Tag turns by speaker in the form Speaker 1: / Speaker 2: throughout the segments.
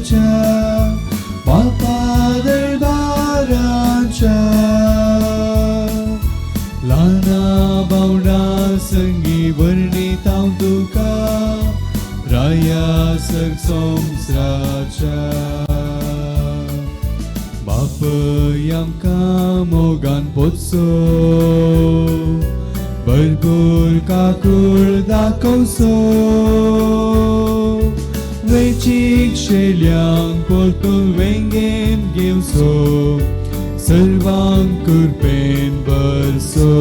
Speaker 1: तुझ्या बापा दरबाराच्या. ल्हाना भावंडा संगी वर्णितांव तुका राया सग संवसाराच्या. बापय आमकां मोगान पोचो भरपूर काकूळ दाखोवचो वेचीक शेल्यांक परतून वेंगेन घेवचो सर्वांक कृपेन भरसो.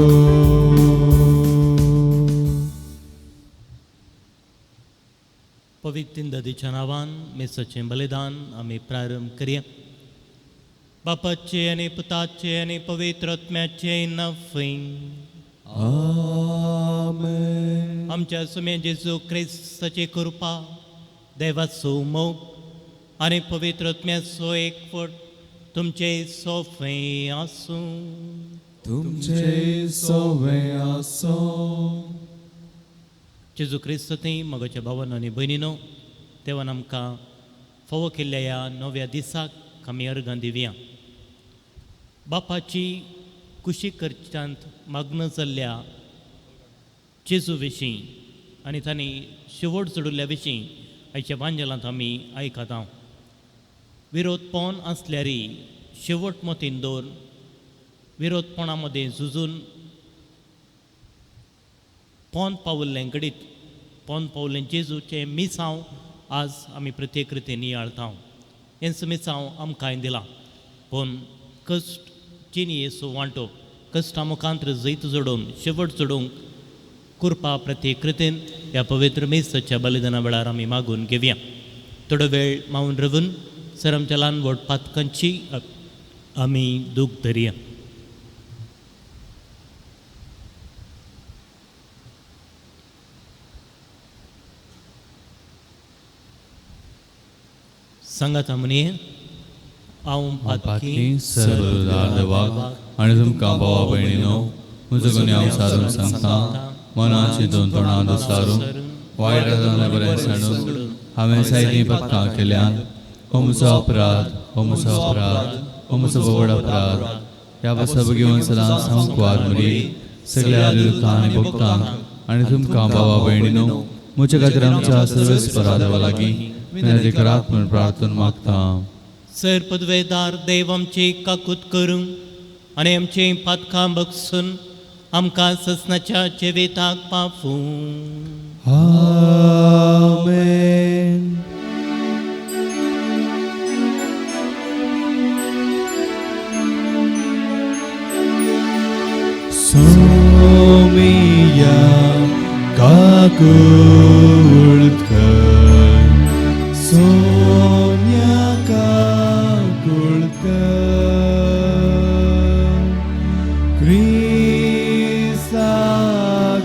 Speaker 2: पवित्र ददीच्या नांवान मेसाचें बलिदान आमी प्रारंभ करया. बापाचे आनी पुताचे आनी पवित्र आत्म्याचे नांव.
Speaker 1: आमेन.
Speaker 2: आमच्या सुम्या जेजू क्रिस्ताची कृपा, देवाचो मोग आनी पवित्र आत्म्याचो एकवट तुमचे सोफे आसूं.
Speaker 1: तुमचे सोवे आसूं.
Speaker 2: जेजू क्रिस्त थंय मगाच्या भावान आनी भयणीनो, देवान आमकां फावो केल्ल्या ह्या नव्या दिसाक आमी अर्गां दिवया. बापाची कुशी करच्यांत मागणं जाल्ल्या जेजू विशीं आनी तांणी शेवट चडुल्ल्या विशीं आयच्या वांजेलांत आमी आयकता. विरोधपण आसल्यारय शेवट मतीन दवर विरोधपणा मदें झुजून पोन पावल्लें घडीत पोन पावल्लें जेजूचें मिसांव आज आमी प्रत्येक रितीन नियाळता. हेंच मिसांव आमकांय दिलां, पूण कश्ट जिणयेचो वांटो कश्टां मुखांत जैत जोडून शेवट जोडूंक कृपा प्रत्येक कृतीन ह्या पवित्र मिसाच्या बलिदाना वेळार आमी मागून घेवया. थोडो वेळ मावन रवून सर आमच्या ल्हान व्हड पातकांची आमी दूख धरया. सांगात म्हणये, हांव
Speaker 3: पातकी सर्व देवाक आनी तुमकां भावा भयणीनो म्हजो गुन्यांव सारून सांगता. मनाची दोन तोंडां दुसारून वायट बरें सांडून हांवें सायदी पत्तां केल्यान. हो म्हजो अपराध, हो म्हजो अपराध, हो म्हजो व्हड अपराध. ह्या बसा घेवन सदांच हांव कुवार मुरी सगळ्या दुतां आनी भक्तांक आनी तुमकां भावा भयणीनो म्हज्या खातीर आमच्या सर्वेस्परा देवा लागीं विनंती करात म्हूण प्रार्थना मागता.
Speaker 2: सर पदवेदार देव आमची काकूत करूं आनी आमची पातकां बगसून आमकां ससनाच्या जिविताक पावूं.
Speaker 1: आमेन. सोमिया काकूळ कर, सोम्या काकूळ कर, क्रिस्ता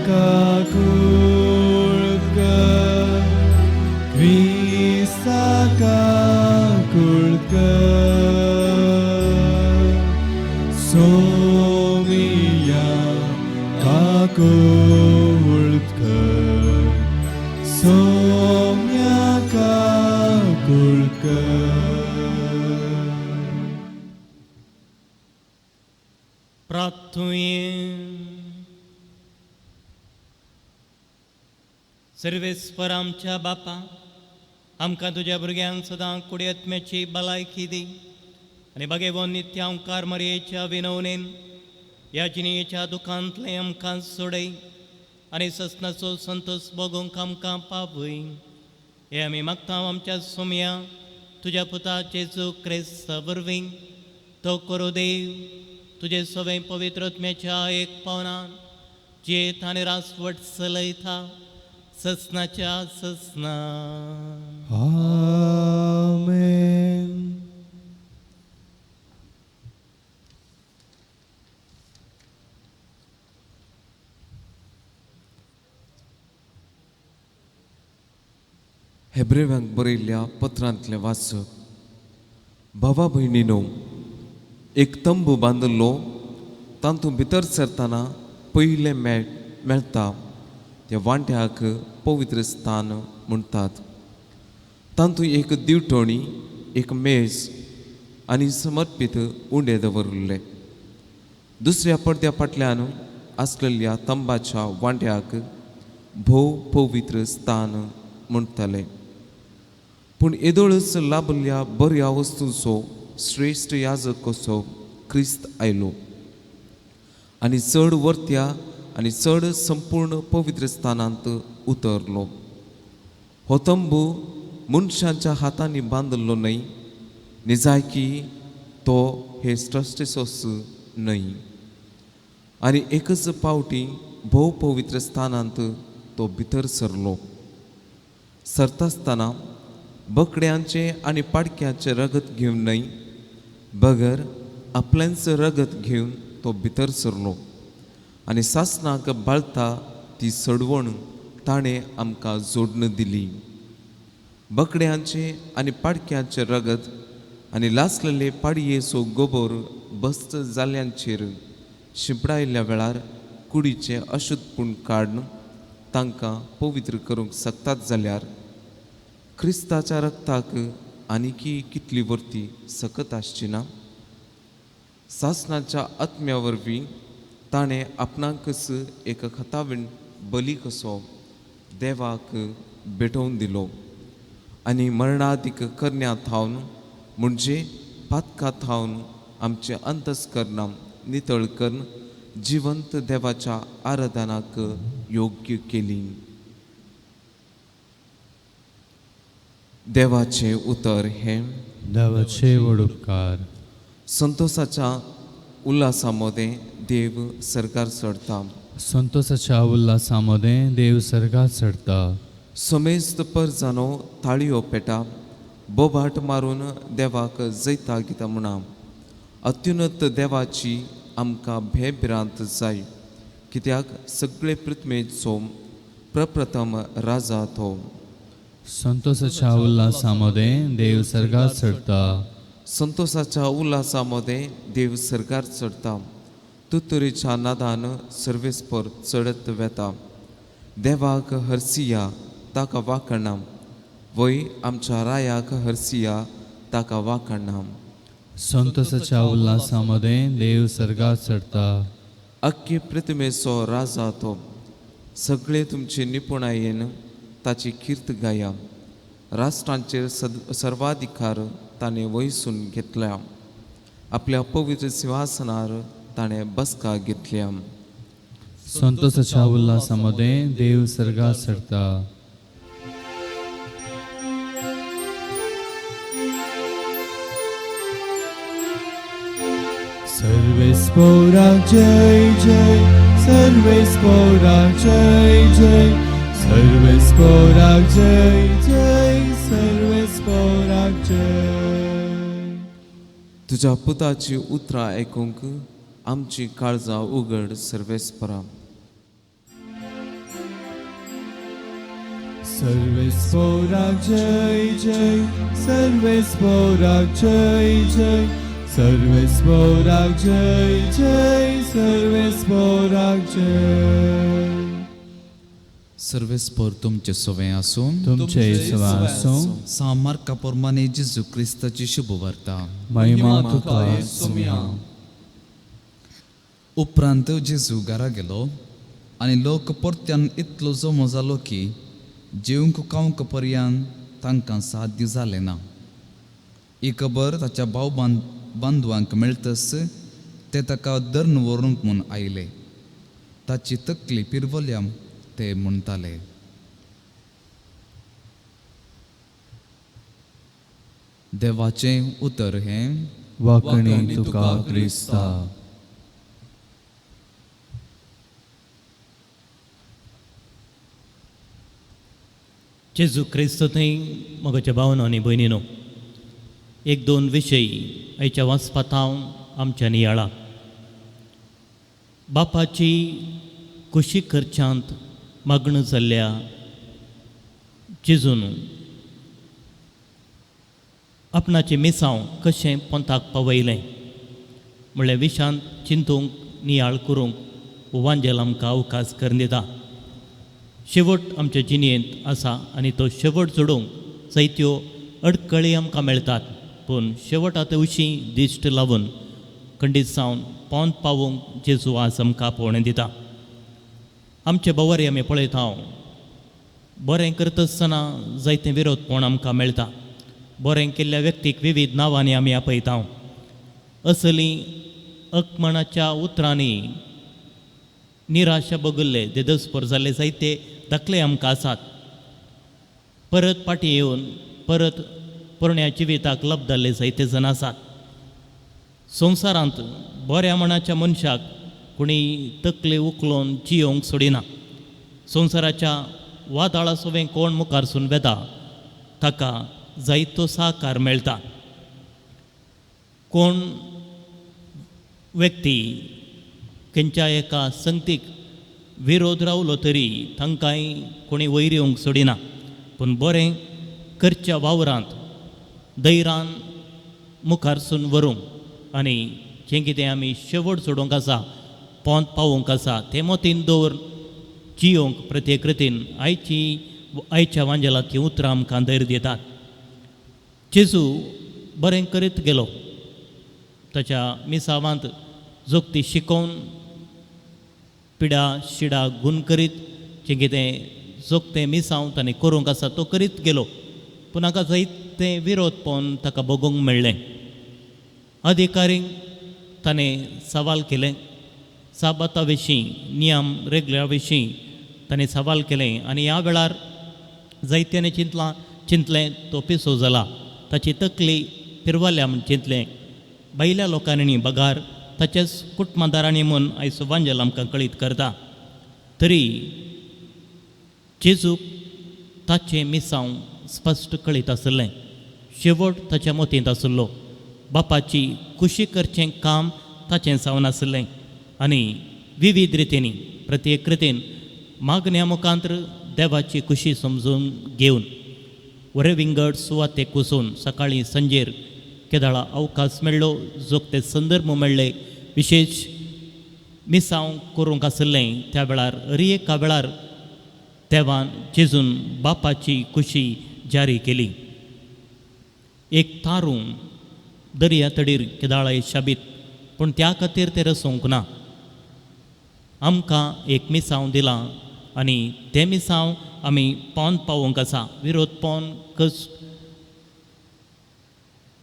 Speaker 1: काकूळ कर, क्रिस्ता काकूळ कर, सोमिया काकूळ कर, सोम्या काकूळ कर.
Speaker 2: प्रार्थुये. सर्वेस्पर आमच्या बापा, आमकां तुज्या भुरग्यांक सदां कुडयत्म्याची भलायकी दी आनी बागेवन नित्यांकार मरयेच्या विनवणेन ह्या जिणेच्या दुखांतलें आमकां सोडय आनी ससनाचो संतोश भोगूंक आमकां पावय. हे आमी मागता आमच्या सोमया तुज्या पुता जेजू क्रिस्ता वरवीं. तो करो देव तुजे सवें पवित्र आत्म्याच्या एक पावनान जेत आनी रासवट चलयता ससनाच्या ससना.
Speaker 1: आमेन.
Speaker 4: हेब्रेवांक बरयल्ल्या पत्रांतलें वाचप. भावा भयणीनो, एक तंबू बांदिल्लो तातूंत भितर सरतना पयलें मेळटा त्या वांट्याक पवित्र स्थान म्हणटात. तातूंत एक दिवटोणी, एक मेज आनी समर्पीत उंडे दवरिल्ले. दुसऱ्या पडद्या फाटल्यान आसलेल्या तंबाच्या वांट्याक भोव पवित्र स्थान म्हणटाले. पूण येदोळच लाभल्या बऱ्या वस्तूंचो श्रेश्ठ याजक कसो क्रिस्त आयलो आनी चड वर्त्या आनी चड संपूर्ण पवित्र स्थानांत उतरलो. हो तंबू मनशांच्या हातांनी बांदिल्लो न्हय, निजायकी तो हे सृश्टीचोच न्हय. आनी एकच पावटी भोव पवित्र स्थानांत तो भितर सरलो. सरतासतना बकड्यांचें आनी पाडक्यांचें रगत घेवन न्हय, बगर आपलेंच रगत घेवन तो भितर सरलो आनी सासणाक बाळता ती सडवण ताणें आमकां जोडून दिली. बकड्यांचें आनी पाडक्यांचें रगत आनी लासलेले पाडयेचो गोबोर बस्त जाल्यांचेर शिंपडायल्ल्या वेळार कुडीचें अशुद्धपूण काडून तांकां पवित्र करूंक शकतात जाल्यार क्रिस्ताच्या रक्ताक आनीकी कितली वर्ती सकत आसची ना? सासणाच्या आत्म्या वरवीं ताणें आपणाकच एक खतावीण बली कसो देवाक भेटोवन दिलो आनी मरणादीक करण्या थावन म्हणजे पातका थावन आमचें अंतस्कर्णां नितळ करून जिवंत देवाच्या आराधनाक योग्य केली. देवाचें उतर हें
Speaker 3: देवाचे व्हड उपकार.
Speaker 4: संतोषाच्या उल्हासा मदें देव सर्गार चडता.
Speaker 3: संतोषाच्या उल्हासा मदें देव सर्गार चडता.
Speaker 4: समेस्त परजानो ताळयो पेटा, बोबाट मारून देवाक जैता गितां म्हणा. अत्युन्नत देवाची आमकां भेभिरांत जाय, कित्याक सगळे पृथ्वेचो प्रप्रथम राजा तो.
Speaker 3: संतोषाच्या उल्हासा मदें देव सर्गार चडता.
Speaker 4: संतोषाच्या उल्हासा मदें देव सर्गार चडता. तुतुरीच्या नादान सर्वेस्पर चडत वेता. देवाक हरसिया ताका वाखणा, वय आमच्या रायाक हरसिया ताका वाखणा.
Speaker 3: संतोषाच्या उल्हासा मदें देव सर्गार चडता.
Speaker 4: अख्खे प्रतिमेचो राजा तो. सगळे तुमचे निपुणायेन ताची कीर्त गाया. राष्ट्रांचेर सर्वाधिकार ताणें वयसून घेतल्या. आपल्या पवित्र सिंहासनार ताणें बसका घेतल्या.
Speaker 3: संतोषाच्या उल्हासा मदें देव सर्गार चडता.
Speaker 1: सर्वेस्पोरा जय जय, सर्वेस्पोरा जय जय, सर्वेस्पोरा जय जय, सर्वेस्पोरा जय.
Speaker 4: तुज्या पुताची उतरां आयकूंक आमची काळजां उगड सर्वेस्परा.
Speaker 1: सर्वेस्पोरा जय जय, सर्वेस्पोरा जय जय, सर्वेस्पोरा जय जय, सर्वेस्पोरा जय.
Speaker 5: सर्वेस्पोर तुमचे सवें आसूं.
Speaker 3: तुमचे आसूं.
Speaker 5: सा मार्का प्रमाणे जेजू क्रिस्ताची शुभवार्ता.
Speaker 3: महिमा तुका सुमया.
Speaker 5: उपरांत जेजू घरा गेलो आनी लोक परत्यान इतलो जमो जालो की जेवंक खावंक पर्यान तांकां साध्य जालें ना. ही खबर ताच्या भाव बांधवांक मेळटच ते ताका धरून व्हरूंक म्हूण आयले. ताची तकली पिरवल्या ते म्हणटाले. देवाचें उतर हें
Speaker 3: वाकणी तुका क्रिस्ता.
Speaker 2: जेजू क्रिस्त थंय म्हज्या भावनो आनी भयणीनो, एक दोन विशय आयच्या वाचपांत हांव आमच्या नियाळा. बापाची कुशी करच्यांत मागणो जाल्ल्या जेजून आपणाचें मिसांव कशें पंथाक पावयलें म्हणल्यार विशांत चिंतूंक नियाळ करूंक वांजेल आमकां अवकाश करून दिता. शेवट आमच्या जिणेंत आसा आनी तो शेवट जोडूंक जायत्यो अडकळी आमकां मेळटात, पूण शेवटाक उशी दिश्ट लावन खंडीत जावन पोंत पावोवंक जेजू आज आमकां आपोवणें दिता. आमचे बवरे आमी पळयता, बरें करता आसतना जायतें विरोधपण आमकां मेळटा. बरें केल्ल्या व्यक्तीक विविध नांवांनी आमी आपयता. असली अकमणाच्या उतरांनी निराशा बगल्ले देदस्पर जाल्ले जायते दाखले आमकां आसात. परत फाटीं येवन परत पोरण्या जिविताक लब्दाल्ले जायते जाण आसात. संवसारांत बऱ्या मनाच्या मनशाक कोणी तकली उखलोवन जियोवंक सोडिना. संवसाराच्या वादळा सवें कोण मुखारसून वेता ताका जायतो साकार मेळटा. कोण व्यक्ती खंयच्या एका संगतीक विरोध रावलो तरी तांकांय कोणी वयर येवंक सोडिना. पूण बरें करच्या वावरांत धैर्यान मुखारसून व्हरूंक आनी जें कितें आमी शेवट सोडूंक आसा, पोंत पावोवंक आसा तें मोतीन दवर जियोवंक प्रत्येक रितीन आयची आयच्या वांजेलांत उतरां आमकां धैर्य दितात. जेजू बरें करीत गेलो. ताच्या मिसावांत जोगती शिकोवन पिडा शिडा गुण करीत जें कितें जोगतें मिसांव ताणें करूंक आसा तो करीत गेलो. पूण हाका जायतें विरोध पळोवन ताका भोगूंक मेळ्ळें. अधिकारींक ताणें सवाल केलें, साबाता विशीं नियम रेगल्या विशीं ताणें सवाल केलें आनी ह्या वेळार जायत्यांनी चिंतलां चिंतलें तो पिसो जाला, ताची तकली फिरवल्या म्हूण चिंतलें. भायल्या लोकांनी बगार ताचेच कुटुंबादारांनी म्हूण आयचो वांजेल आमकां कळीत करता. तरी जेजूक ताचें मिसांव स्पश्ट कळीत आशिल्लें. शेवट ताच्या मतींत आशिल्लो. बापाची खुशी करचें काम ताचें जावन आशिल्लें आनी विविध रितींनी प्रत्येक रितीन मागण्या मुखांतर देवाची खुशी समजून घेवन वरे विंगड सुवातेक वचून सकाळीं सांजेर केदाळा अवकाश मेळ्ळो, जोगते संदर्भ मेळ्ळे, विशेश मिसांव करूंक आशिल्लें त्या वेळार हर एका वेळार देवान जेजून बापाची खुशी जारी केली. एक तारूं दर्या तडीर केदाळाय शाबीत, पूण त्या खातीर तें रसोवंक ना. आमकां एक मिसांव दिलां आनी तें मिसांव आमी पोंत पावोवंक आसा. विरोध पोवन कश्ट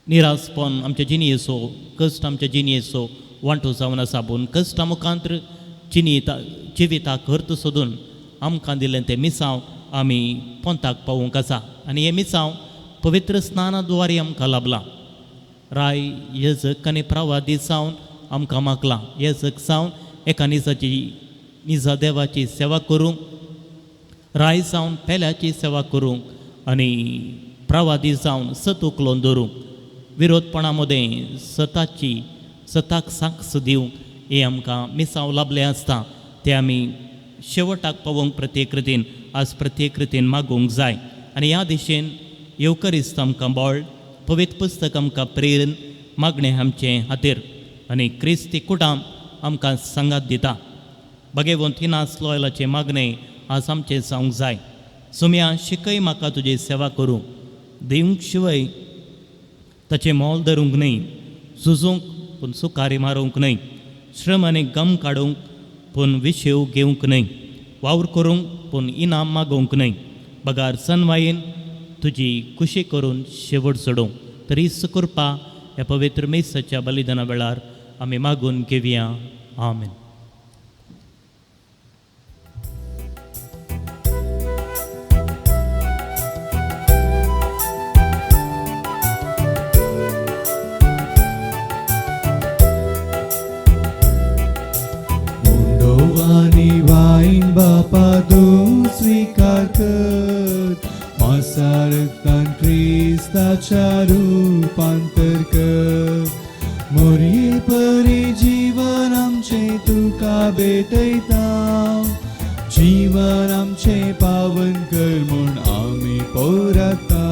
Speaker 2: निराशपण आमच्या जिणयेचो कश्ट आमच्या जिणयेचो वांटो जावन आसा. पूण कश्टा मुखांतर जिणेता जिविताक अर्थ सोदून आमकां दिल्लें तें मिसांव आमी पोंताक पावोवंक आसा आनी हें मिसांव पवित्र स्नाना द्वारे आमकां लाभलां. राय येजक आनी प्रवादी जावन आमकां मागलां. येजक जावन एका निजाची निजा देवाची सेवा करूंक, राय जावन पेल्याची सेवा करूंक आनी प्रवादी जावन सत उखलोवन दवरूंक, विरोधपणा मदें सताची सताक साक्ष दिवंक हें आमकां मिसांव लाभलें आसता. तें आमी शेवटाक पावोवंक प्रत्येक रितीन आज प्रत्येक रितीन मागूंक जाय आनी ह्या दिशेन येवकरिस्त आमकां बळ, पवित्र पुस्तक आमकां प्रेरण मागणें आमचें खातीर आनी क्रिस्ती कुटाम आमकां सांगात दिता. भगेवंत इनास लोयलाचें मागणें आज आमचें जावंक जाय. सुम्या शिकय म्हाका तुजी सेवा करूंक, दिवंक शिवय ताचें मोल धरूंक न्हय, झुजूंक पूण सुकारी मारूंक न्हय, श्रम आनी गम काडूंक पूण विशेव घेवंक न्हय, वावर करूंक पूण इनाम मागोवंक न्हय, बगार सनवायेन तुजी खुशी करून शेवट सोडूंक. तरी कृपा ह्या पवित्र मेसाच्या बलिदाना वेळार आमी मागून घेवया. आमेन.
Speaker 1: वाईन बापा तूं स्वीकार कर, मासा रक्तान क्रिस्ताच्या रुपांतर कर. मोरये परी जीवन आमचें तुका भेटयता, जीवन आमचें पावन कर म्हूण आमी पोराता.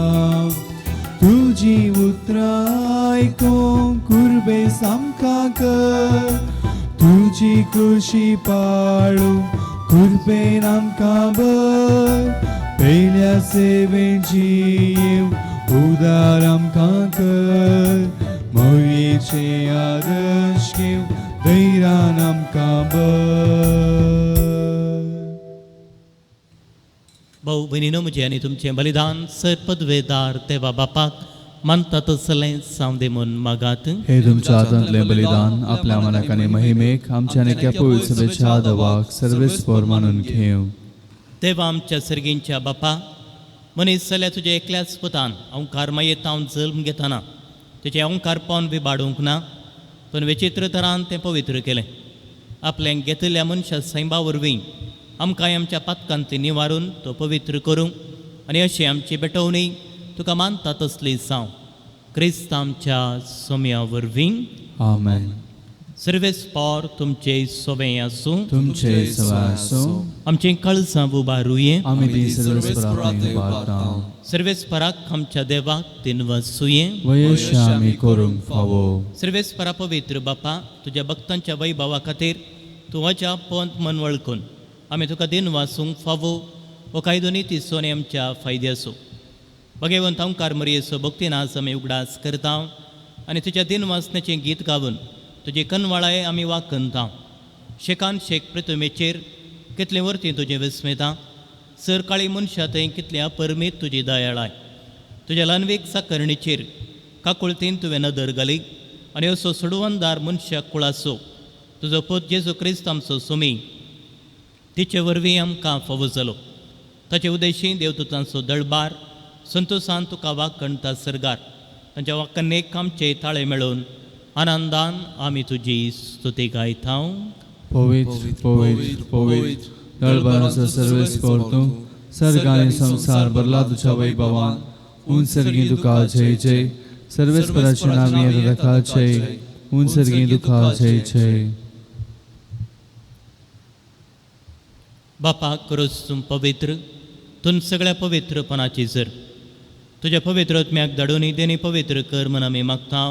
Speaker 1: तुजी उतरां आयकूंक कुर्बेस आमकां कर, तुजी खुशी पाळूंक कृपेन आमकां बर पेल्या सेवेन जीव उदार आमकां कर मयेचे आदर्श घेव धैर्यान आमकां बर.
Speaker 2: भाऊ भयणीनो म्हजें आनी तुमचें बलिदान सर पदवेदार देवा बापाक मानता तसलें जावं दे म्हूण मागात.
Speaker 3: हे तुमच्या हातांतलें बलिदान आपल्या मनाक आनी महिमेक आमच्या आनी त्या पवित्र सभेच्या देवाक सर्वेस्पर मानून घेवं.
Speaker 2: देवा आमच्या सर्गींच्या बापा, मनीस जाल्यार तुज्या एकल्याच पुतान अंकार मायेत हांव जल्म घेतना तुजें अंकारपण विबाडूंक ना, पूण विचित्र तरान तें पवित्र केलें. आपलें घेतिल्ल्या मनशा सैंबा वरवीं आमकांय आमच्या पातकांतली निवारून तो पवित्र करूंक आनी अशी आमची बेटवणी तुका मानता तसली जावं क्रिस्त आमच्या सोम्या वरवीं.
Speaker 3: आमेन.
Speaker 2: सर्वेस्पर तुमचे सोबें आसूं.
Speaker 3: तुमचे सवाय आसूं.
Speaker 2: आमचीं कळसां उबारुये.
Speaker 3: आमी ती सर्वेस्पराक उबारता.
Speaker 2: सर्वेस्पराक आमच्या देवाक दिनवासुये.
Speaker 3: वयश आमी करूंक फावो.
Speaker 2: सर्वेस्परा पवित्र बापा, तुज्या भक्तांच्या वैभवा खातीर तूं अजाप पंत मन वळखून आमी तुका दिनवासूंक फावो हो कायदो नितीचो आनी आमच्या फायद्याचो. भगवंत अंकार मरयेचो भक्तीन आज आमी उगडास करता आनी तुज्या दिनवासण्याचें गीत गावन तुजी कनवाळाय आमी वाकनता. शेकान शेक प्रतिमेचेर कितलें वर्ती तुजें विस्मेता, सर काळी मनशां थंय कितलें अपरमीत तुजी दयाळाय. तुज्या ल्हानवीक साकरणीचेर काकुळतीन तुवें नदर घाली आनी असो सोडवणदार मनशाक कुळाचो तुजो पूत जेजू क्रिस्त आमचो सुमी तिचे वरवीं आमकां फावो जालो. ताचे उदेशी देवदूतांचो दळबार संतोसान तुका वाकणता सर्गार तांच्या वाकणेक आमचे ताळे मेळून आनंदान आमी तुजी स्तुती गायता.
Speaker 3: पवित्र पवित्र पवित्र दळबाराचो सर्वेस्पर तूं सर्ग आनी संवसार भरला तुज्या वैभवान. उंच सर्गी तुका जय जय. सर्वेस्पराचे नांवी येता ताका जय. उंच सर्गी तुका जय जय.
Speaker 2: बापा करोस तूं पवित्र तूं सगळ्या पवित्रपणाची जर तुज्या पवित्र आत्म्याक धाडून देणी पवित्र कर म्हण आमी मागता.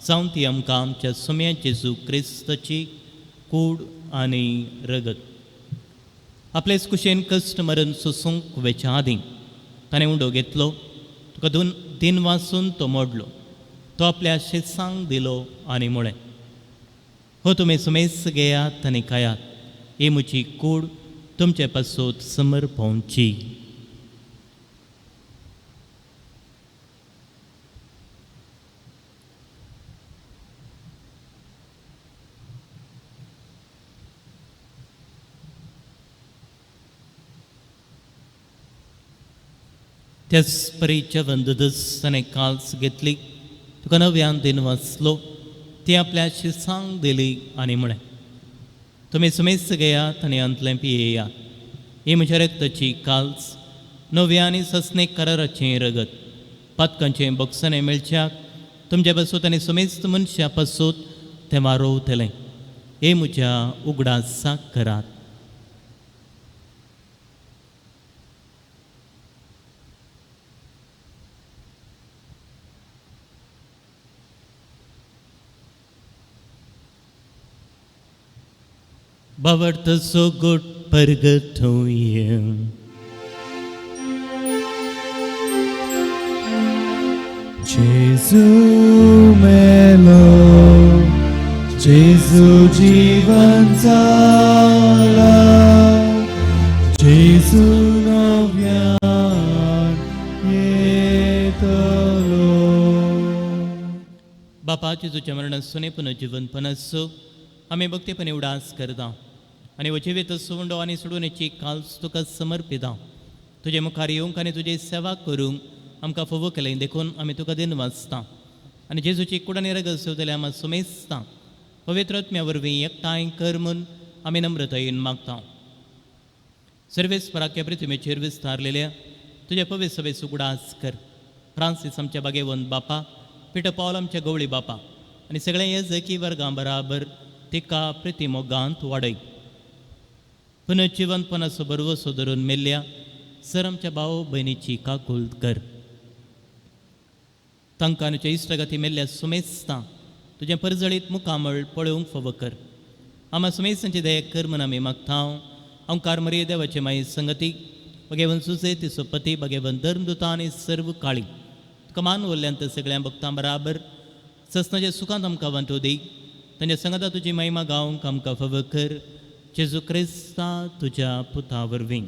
Speaker 2: जावं ती आमकां आमच्या सोम्या जेजू क्रिस्ताची कूड आनी रगत. आपलेच कुशेन कश्ट मरण सोसूंक वेच्या आदीं ताणें उंडो घेतलो, तुका दोन दिन वाचून तो मोडलो, तो आपल्या शेसांक दिलो आनी म्हळें, हो तुमी सुमेस घेयात आनी खायात, ही म्हजी कूड तुमचे पासत समर्पणची. त्याच परी जेवण दुदस ताणें काल्स घेतली, तुका नव्यान दिन वाचलो, ती आपल्या शिसांक दिली आनी म्हळें, तुमी सुमेस्त घेयात आनी अंतलें पियेयात, ही म्हज्या रक्ताची काल्स नव्या आनी ससनेक कराराचें रगत, पातकांचें बोगसणें मेळच्याक तुमच्या पासूत आनी सुमेस्त मनशां पासूत तें वारोवतलें. हे म्हज्या उगडासाक करात. बावर्तसो गोट परगतोय.
Speaker 1: जेजू मेलो, जेजू जीवन जाला, जेजू नव्यान येतलो.
Speaker 2: बापा जेजूच्या मरण सुने पुनर्जीवनपण आसो आमी भक्तीपणे उडास करता आनी वजिवीत सुवंडो आनी सोडवणेची काल्स तुका समर्पिता. तुजे मुखार येवंक आनी तुजी सेवा करूंक आमकां फावो केलें देखून आमी तुका दिन वाचता आनी जेजूची कूड आनी रगत सेवतले आमकां सुमेजता. पवित्र आत्म्या वरवीं एकठांय कर म्हूण आमी नम्रतायेन मागता. सर्वेस्पराच्या पृथ्वीचेर विस्तारलेल्या तुज्या पवित्र सभेचो उगडास कर. फ्रांसीस आमच्या बागेवन बापा, पिटर पावल आमच्या गवळी बापा आनी सगळ्या येजकी वर्गां बराबर तिका प्रितीमोगांत वाडय. पुनर्जिवनपणाचो बरवसो धरून मेल्ल्या सर आमच्या भाव भयणीची काकूल कर. तांकां आनी तुज्या इश्टागती मेल्ल्या सुमेस्तां तुजें परजळीत मुखामळ पळोवंक फावो कर. आमा सुमेस्तांची दया कर म्हूण आमी मागता. अंकार मरिये देवाचे माई संगती बगेवन सुसे तिसोपती बगेवन धर्मदुता आनी सर्व काळी तुका मान उरल्यांत सगळ्या भक्तां बराबर ससनाच्या सुखांत आमकां वांटू दी. तांच्या संगता तुजी महिमा गावंक आमकां फावो कर जेजू क्रिस्ता तुज्या पुता वरवीं.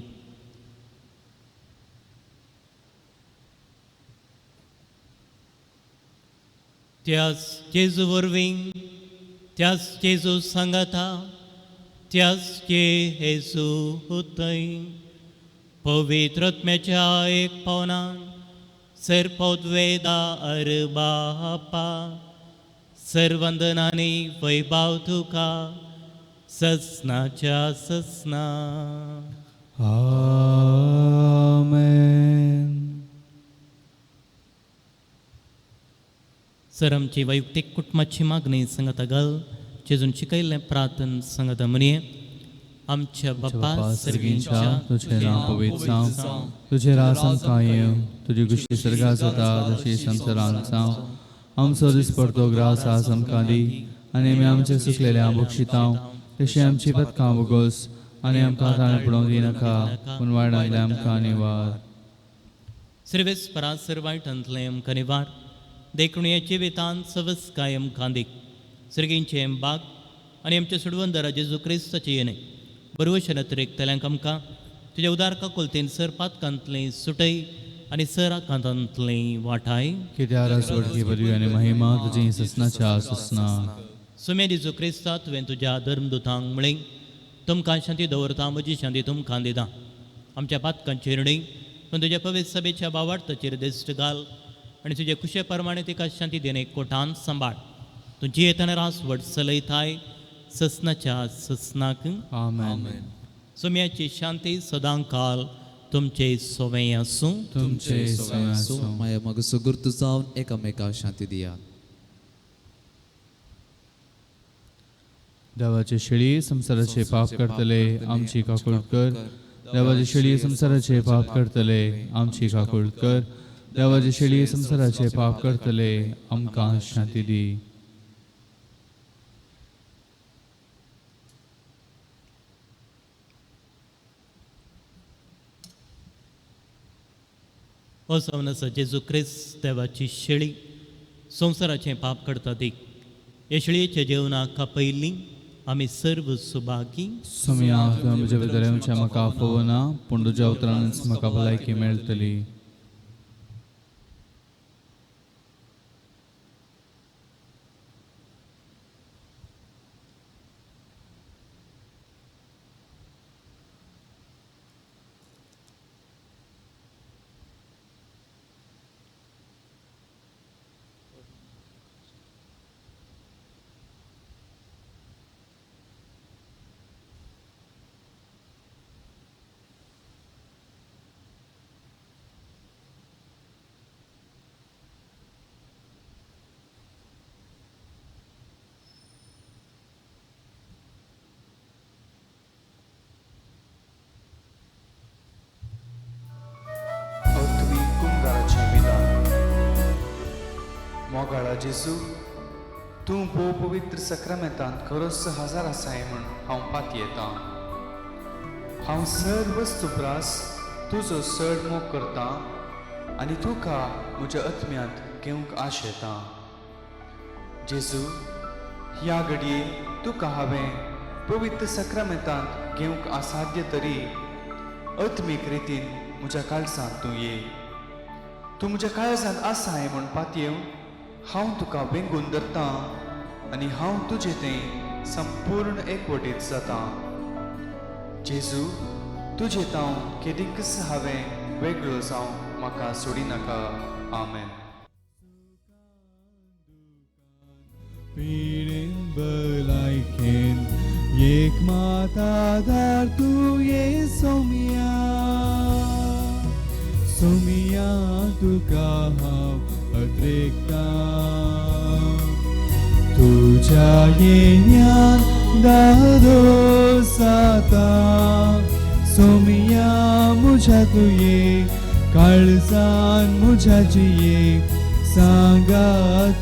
Speaker 2: त्याच जेजू वरवीं, त्याच जेजू सांगाता, त्याच जेजू हुतय पवित्र आत्म्याच्या एक पावनान सरपदवेदा अरबापा सर्वंदनानी वैभाव तुका ससनाच्या ससना.
Speaker 1: आमेन.
Speaker 2: सर आमची वैयक्तीक कुटुंबाची मागणी सांगता घाल जेजून शिकयल्लें प्रार्थन सांगता म्हणये. आमच्या बापा
Speaker 3: सर्गींच्या तुझे नांव पवित्र जावं, तुझे राज आमकां येवं, तुजी खुशी सर्गात जाता तशी संवसारांत जावं. आमचो दिसपडतो ग्रास आज आमकां दी आनी आमी आमचे सुकलेल्या बक्षितांव तशी आमची पदकां भोगोस आनी आमकां ताणें पडोवंक दिनाका पूण वायटांतलें आमकां निवार.
Speaker 2: सर्वेस्परा सर वायटांतलें आमकां निवार देखून ह्या जिवितांत सवसकाय आमकां दी. सर्गींचें बाग आनी आमच्या सोडवंदरा जेजू क्रिस्ताचें येणें बरवशें नतरेकतल्यांक आमकां तुज्या उदार काकुलतेन सर पातकांतलें सुटय आनी सर आकांतांतलें वाठाय.
Speaker 3: कित्याक राजवटकी पदवी आनी महिमा तुजी ससनाच्या ससना.
Speaker 2: सुमे जेजू क्रिस्ता तुवें तुज्या धर्मदुतांक म्हळें तुमकां शांती दवरता म्हजी शांती तुमकां दिता. आमच्या पातकांचेर न्हय पूण तुज्या पवित्र सभेच्या बावार्थाचेर दिश्ट घाल आनी तुजे खुशे प्रमाणे तिका शांती दिवन एक कोटान सांबाळ. तूं जियेतना रासवट चलयताय ससनाच्या ससनाक.
Speaker 3: आमेन.
Speaker 2: सुम्याची शांती सदां काल तुमचे सोवें आसूं.
Speaker 3: तुमचे सोवें आसूं.
Speaker 5: माया मागसो गुर्तू जावन एकामेका शांती दियात.
Speaker 3: देवाचे शेळी संवसाराचे पाप करतले आमची काकूळ कर. देवाचे शेळी संवसाराचे पाप करतले आमची काकूळ कर. देवाचे शेळी संवसाराचे पाप करतले आमकां शांती दी.
Speaker 2: हो जावन आसा जेजू क्रिस्त देवाची शेळी संवसाराचें पाप करता दी. ह्या शेळयेच्या जेवणाक पयलीं आमी सर्व सुभागी.
Speaker 3: सोम्या तुवें म्हज्या भितर येवचें म्हाका आफोवना पूण तुज्या उतरानच म्हाका भलायकी मेळटली.
Speaker 6: मोगाळा जेजू, तूं भोव पवित्र सक्रामेंतांत खरोच हजार आसाय म्हूण हांव पातयेतां. हांव सर वस्तू प्रास तुजो चड मोग करतां आनी तुका म्हज्या आत्म्यांत घेवंक आशेतां. जेजू, ह्या घडये तुका हांवें पवित्र सक्रामेंतांत घेवंक असाध्य तरी आत्मीक रितीन म्हज्या काळजांत तूं ये. तूं म्हज्या काळजांत आसाय म्हूण पातयेवन हांव तुका वेंगून धरतां आनी हांव तुजें तें संपूर्ण एकवटीत जातां. जेजू, तुजें तांव केदींकच हांवें वेगळो जावं म्हाका सोडिनाका. आमेन.
Speaker 1: पिडेन भलायकेन एक मातादार तूं ये सोम्या. सोम्या तुका हांव अत्रेकता तुझ्या येण्यान दादोस जाता. सोम्या म्हज्या तुये काळजान म्हज्या जिये सांगा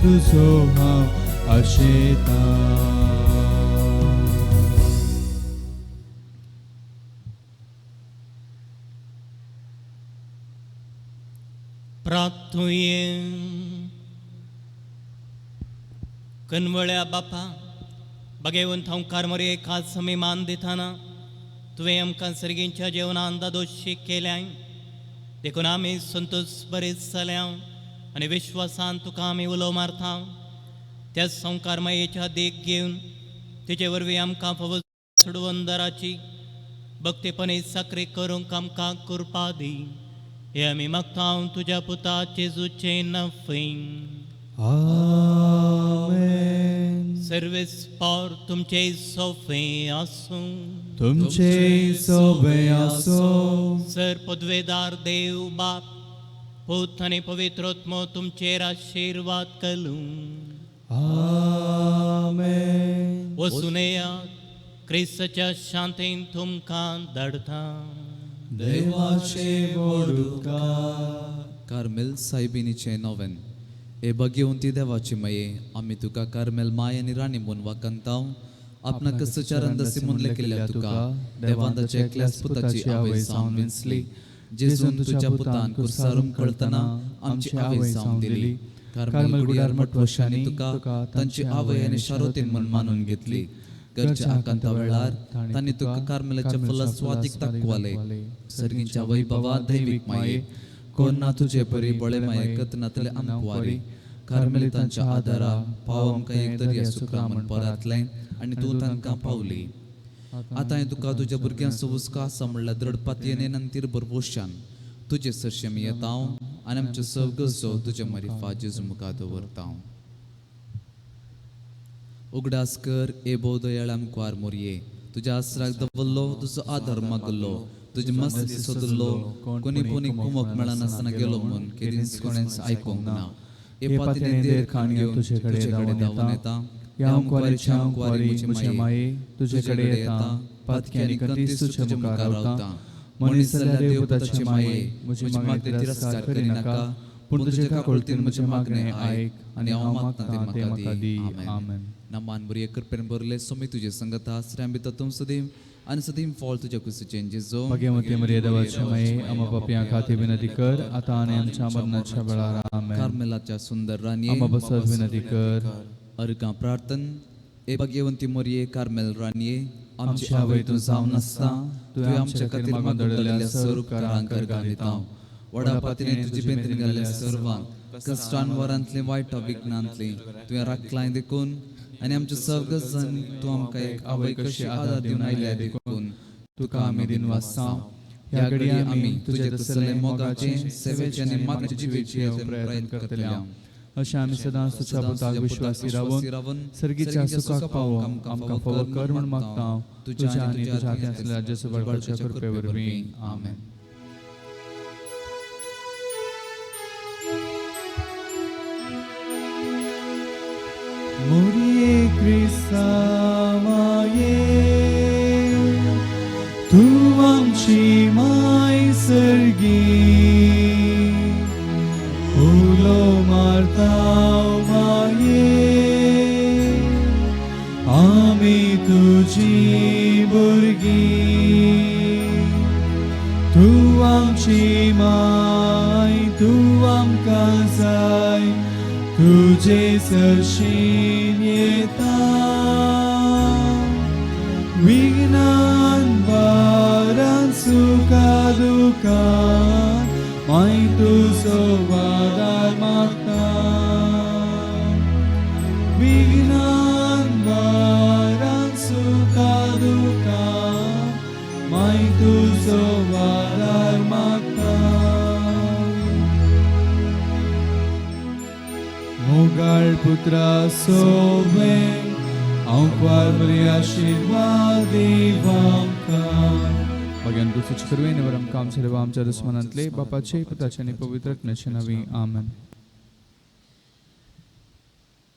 Speaker 1: तुजो हांव आशेता.
Speaker 2: प्रार्थुये. कनवळ्या बापा, बगेवन थंकार मरे खास आमी मान दिताना तुवें आमकां सर्गींच्या जेवणान दादोशी केल्याय, देखून आमी संतोश बरेच जाल्या आनी विश्वासान तुका आमी उलो मारता. त्या संवकार मायेच्या देख घेवन तिचे वरवीं आमकां फावो सोडवंदराची भक्तीपणी साकरी करूंक आमकां कृपा दी. हे आमी मागता तुज्या पुता जेजूचे नफी.
Speaker 1: आमेन.
Speaker 2: सर्वेस पावर तुमचे सोफे आसूं.
Speaker 1: तुमचे सोबे आसो.
Speaker 2: सर पदवेदार देव बाप, पूत आनी पवित्र आत्मो तुमचेर आशिर्वाद करूं.
Speaker 1: आमेन.
Speaker 2: वचून येयात, क्रिस्ताच्या शांतीन तुमकां धाडटा.
Speaker 1: देवाचे वडुकार.
Speaker 5: कार्मेल सायबिनीचें नोवेन. हे भाग्यवंती देवाची माये, आमी तुका कार्मेल माय आनी राणी म्हूण वाखाणतांव. आपणाक सचारंदसी म्हूण लेखिल्ल्या तुका देवान ताच्या एकल्याच पुताची आवय जावन विंचली. जेजून तुज्या पुतान कुर्सारून कळतना आमची आवय जावन दिली. कार्मेल गुड्यार मठवशांनी तुका तांची आवय आनी शारोतीन म्हूण मानून घेतली. घरच्या आकांता वेळार तांणी तुका कार्मेलाच्या फुलां स्वादीक दाखवाले. सर्गींच्या वैभवा दैवीक माये, कोण ना तुजे परी बळे माये कथनातले आमकुवारी. कार्मेलितांच्या आदारा पाव आमकां एक दर्या सुक्रा म्हण परातलें आनी तूं तांकां पावली. आतां हांवें तुका तुज्या भुरग्यांचो हुस्को आसा म्हणल्यार दृढ पातयेन नंतर भरवशान तुजे सरशी आमी येता आनी आमच्यो सगळ्यो गरजो तुजे मरिफा जेजू मुखार दवरता. उगडास कर ए भोव दयाळ आमकुवार मोरये, तुज्या आसराक दवरलो, तुजो आदार मागलो, तुजी मस्ती सोदलो, कोणी कोणी कुमक मेळनासतना गेलो म्हूण केदींच कोणेंच आयकूंक ना. हे पातीने देर खाण घेवन तुजे कडेन धांवून येता. ह्या आमकुवारीच्या आमकुवारी म्हजे माये
Speaker 1: तुजे कडेन येता, पातकी आनी कंतीस तुजे मुखार रावता. मनीस जाल्यार देवपुताचे माये, म्हजी मागणी तिरस्कार करिनाका, पूण तुजे काकुळतीन म्हजें मागणें आयक आनी हांव मागता तें म्हाका दी. आमेन.
Speaker 5: नमान बरी कृपेन भरले सोमी तुजे संगता आसऱ्यां भितर तूं सदीम आनी सदीम फॉल तुज्या कुशीचें जेजू.
Speaker 1: भाग्यवती मरिया देवाचे माये, आम्हा पापयां खातीर विनंती कर, आतां आनी आमच्या मरणाच्या वेळार. आमेन.
Speaker 5: कार्मेलाच्या सुंदर राणये,
Speaker 1: आम्हा बसत विनंती कर.
Speaker 5: अर्गां प्रार्थन. ए भाग्यवंती मोरये कार्मेल राणये, आमची
Speaker 1: आमची
Speaker 5: आवय
Speaker 1: आवय
Speaker 5: तूं जावन आसता, तुवें आमच्या खातीर मागून दवरलेल्या सर्व उपकारांक अर्गां दिता. व्हडा पातीने तुजी बेंतीन घाल्ल्या सर्वांक कश्टान वरांतली वायट विघ्नांतली तुवें राखलाय देखून आनी आमचे सगळे जण तूं आमकां एक आवय कशी आदार दिवन आयल्या देखून
Speaker 1: तुका आमी दिनवासता.
Speaker 5: ह्या घडये आमी तुजे तसले मोगाचे सेवेचे आनी मागण्याचे जिवेचे
Speaker 1: प्रयत्न
Speaker 5: प्रयत्न
Speaker 1: करतले.
Speaker 5: करतले.
Speaker 1: अशें आमी सदांच तुज्या पुताक विश्वासी रावन सर्गीच्या सुखाक पावोवंक आमकां फावो कर म्हूण मागता, तुज्या आनी तुज्या हातीं आसलेल्या जेजू बाळकाच्या कृपे वरवीं. आमेन. मोरये क्रिस्ता माये, तूं आमची माय सर्गी, उलो मारता माये, आमी तुजी भुरगीं. तूं आमची माय, तूं आमकां जाय, तुजे सरशीन येता. विघ्नान वारान सुखा दुखान माय तुजो आदार मागता. विघ्नान वारान सुखा दुखान माय तुजो आदार मागता. मोगाळ पुत्रा सोवे आंकवार बरी आशिर्वाद दीव आमकां. भगवान तुझ करवे निवर आमकां आमच्या देवा आमच्या दुस्मनांतले बापाचे पुताचे आनी पवित्र आत्म्याचे नांवी. आमेन.